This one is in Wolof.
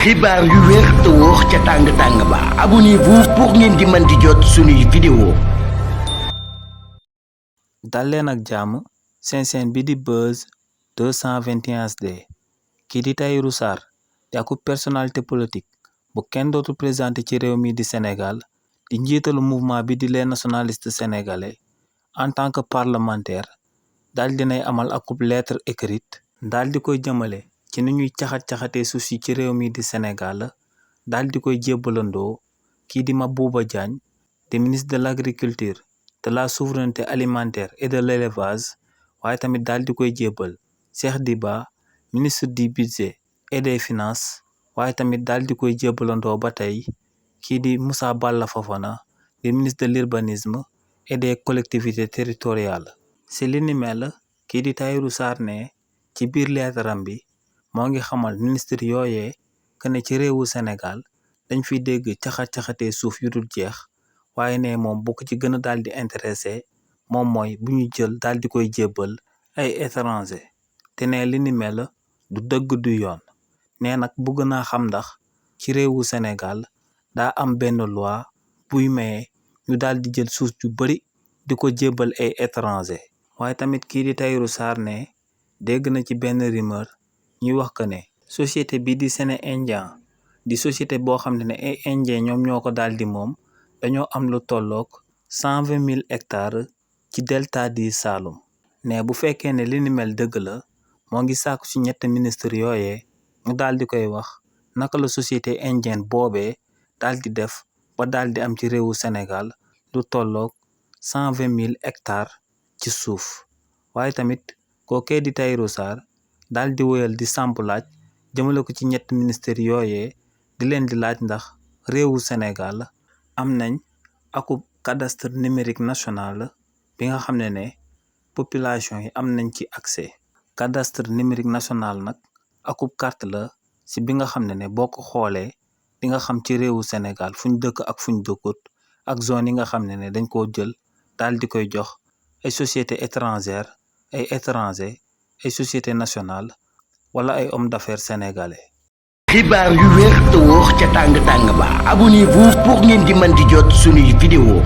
xibaar yu wér te wóor ca tàng-tàng ba abonnez-vous pour ngeen di mën di jot suñuy vidéo. dal leen ak jàmm seen chaîne bi di Buzz 221 HD kii di Tahirou Sarr di akub personnalité politique bu kenn dootu présenté ci réew mi di Sénégal di njiitalu mouvement bi di les nationalistes sénégalais en tant que parlementaire daal dinay amal akub lettre écrite daal di koy jëmale ci ni ñuy caxat-caxatee suuf si ci réew mi di Sénégal daal di koy jébbalandoo kii di Mabouba Diagne di ministre de l'agriculture de la souveraineté alimentaire et de l'élevage waaye tamit daal di koy jébbal Cheikh Diba ministre du budget et des finances waaye tamit daal di koy jébbalandoo ba tey kii di Moussa Balla Fofana di ministre de l'urbanisme et des collectivités territoriales. si li ni mel kii di Tahirou Sarr ne ci biir leetaram bi moo ngi xamal ministre yooyee que ne ci réewu Sénégal dañ fiy dégg caxat-caxatee suuf yu dul jeex waaye ne moom bu ko ci gën a daal di intéressé moom mooy bu ñu jël daal di koy jébbal ay étranger te ne li ni mel du dëgg du yoon nee nag bëgg naa xam ndax ci réewu Sénégal daa am benn loi buy maye ñu daal di jël suuf ju bari di ko jébbal ay étranger waaye tamit kii di Tahirou Sarr ne dégg na ci benn rumeur ñuy wax que ne société bi di Séné-Indien di société boo xam ne ay indien ñoom ñoo ko daal di moom dañoo am lu tolloog 120 000 hectares ci delta di Saloum ne bu fekkee ne li ni mel dëgg la moo ngi sàkku ci ñett ministre yooyee mu daal di koy wax naka la société indienne boobee daal di def ba daal di am ci réewu Sénégal lu tolloog 120 000 hectares ci suuf waaye tamit kookee di Tahirou Sarr daal di woyal di samp laaj jëmale ko ci ñett ministère yooyee di leen di laaj ndax réewu Sénégal am nañ akub cadastre numérique national bi nga xam ne population yi am nañ ci accès cadastre numérique national nag akub carte la si bi nga xam ne boo ko xoolee di nga xam ci réewu Sénégal fuñ dëkk ak fuñ dëkkut ak zone yi nga xam ne dañ koo jël daal di koy jox ay société étrangère ay étranger ay société nationale wala ay homme d'affaires sénégalais. xibaar yu wér te wóor ca tàng-tàng ba abonnez-vous pour ngeen di mën di jot suñuy vidéo.